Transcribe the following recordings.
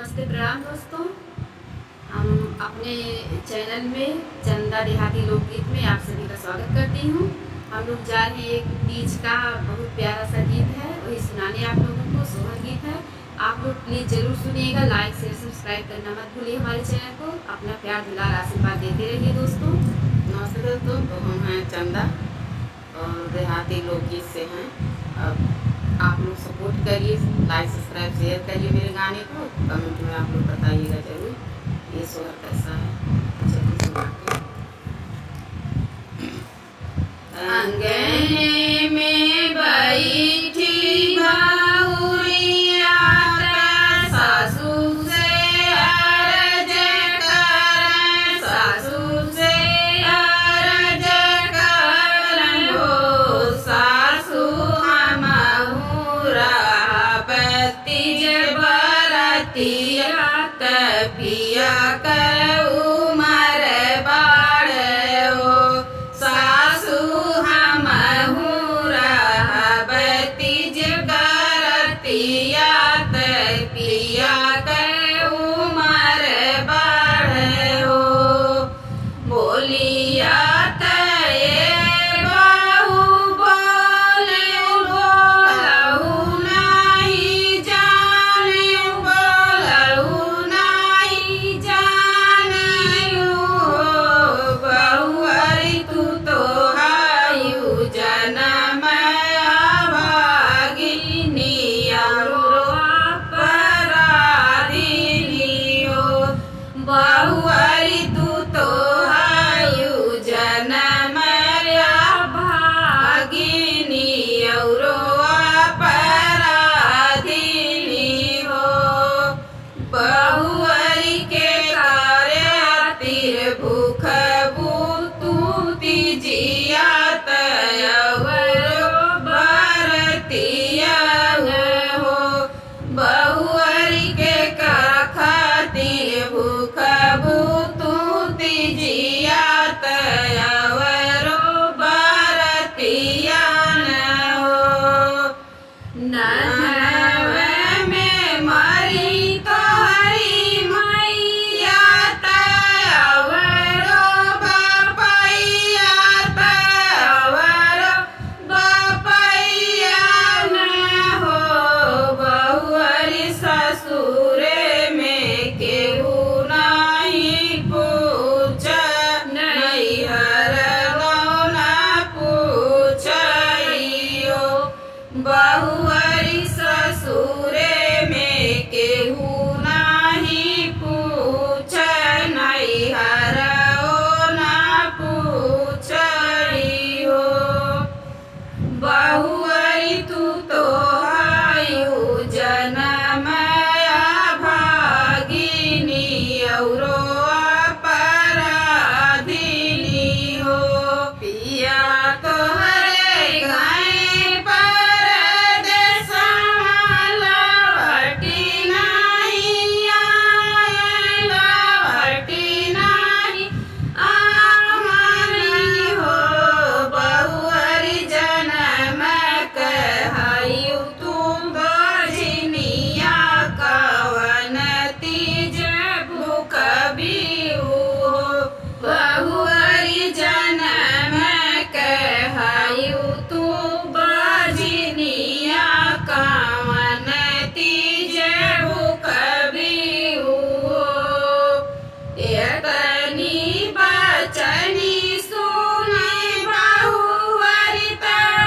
नमस्ते प्रणाम दोस्तों। हम अपने चैनल में चंदा देहाती लोकगीत में आप सभी का स्वागत करती हूँ। हम लोग जा रहे हैं एक तीज का बहुत प्यारा सा गीत है, वही सुनाने आप लोगों को। सोहर गीत है, आप लोग प्लीज़ ज़रूर सुनिएगा। लाइक शेयर सब्सक्राइब करना मत भूलिए हमारे चैनल को। अपना प्यार दुलार आशीर्वाद देते रहिए दोस्तों। नमस्ते दोस्तों, तो हम हैं चंदा और देहाती लोकगीत से हैं। अब आप लोग सपोर्ट करिए, लाइक सब्सक्राइब शेयर करिए मेरे गाने को। कमेंट में आप लोग बताइएगा ज़रूर ये सोहर कैसा है। चलिए सुनाते हैं। अंगने में बैठी बहुरिया, सासू से अर्ज कर, सासू से अर्ज कर हो, सासू हमहू बत्तीज बरतिया, तपिया कर उमर बाढ़ हो, सासू हमहू बत्तीज बरतिया, तपिया कर उमर बाढ़ हो। बोलिया तये बहु बोले बोलहु नहीं जाने, बोलहु नहीं जाने हो, बहुअरी तू तो हायु जनम भागिनी अपराधिनी हो, बहुअरी तू तो हायु जनम भागिनी औरो अपराधिनी हो। बहुअरी के कार्य तिर भूख तू तिजिया तयवरो बरतिया हो, बहुअरी के खातिर भूख तू तिजिया तयवरो बरतिया हो। ननव में मरी तोहरी मैया तयवरो बापैया, तयवरो बापैया न हो, बहुअरी ससुरे में केहू नहीं पूछ, नैहर न पूछइयो, बहुअरी ससुरे में केहू नहीं पूछ, नैहर न पूछइयो। बहुअरी तू तो हायु जनम भागिनी औरो अपराधिनी हो, पिया तोहरे गए परदेसवा लवटी नहीं आए, लवटी नहीं आमानी हो, बहुअरी जनम कहायु तू बजनिया कवन तीज भूख बिहू हो, बहुअरी जनम कहायु तू बजनिया कवन तीज भूख बिहू हो। एतनी बचनी सुने बहुअरी त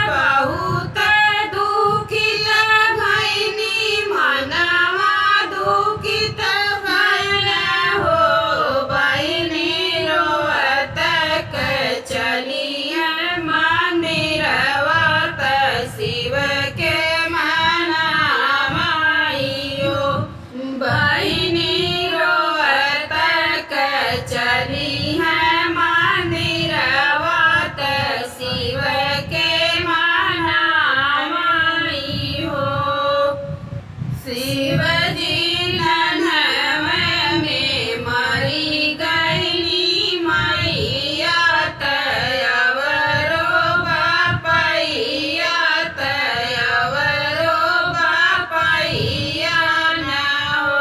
बहुत दुखित भैनी, मनवा दुखित भैन हो, बहिनी रोअत चलिए मंदिरवा त शिव के मनामाइयो, बहिनी रोअत चली है मंदिरवा त शिव के मनामाइयो। शिवजी नन्हव में मरी गईनी मैया तयवरो बापैया, तयवरो बापैया न हो,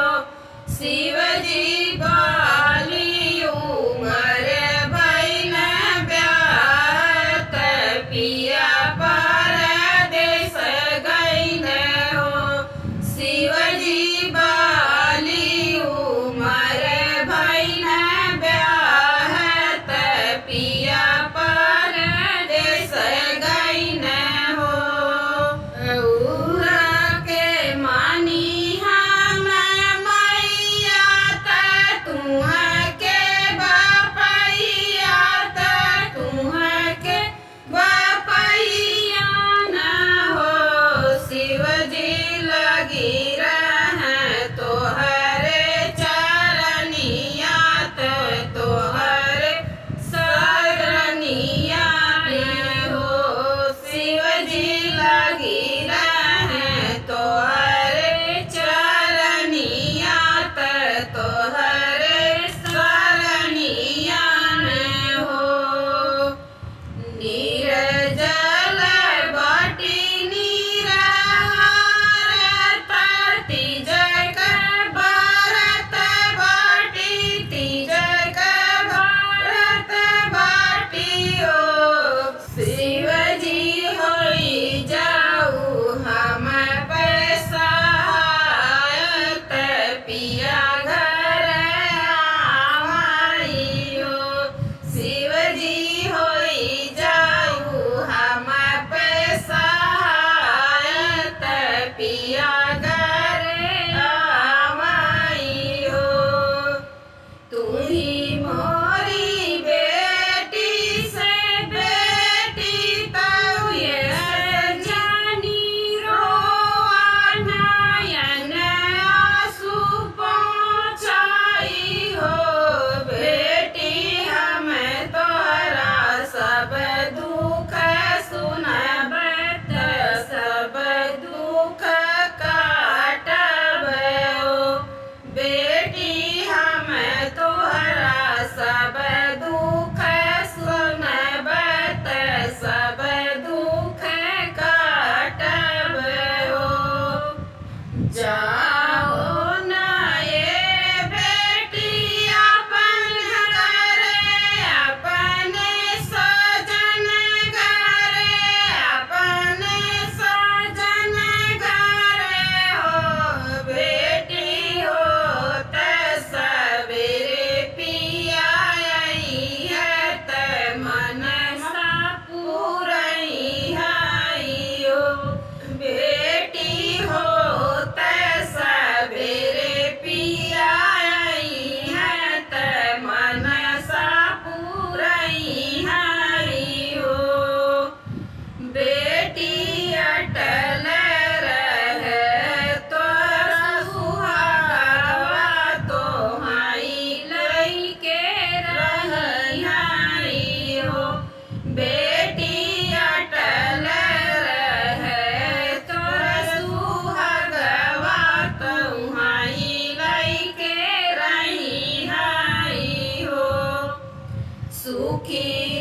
के।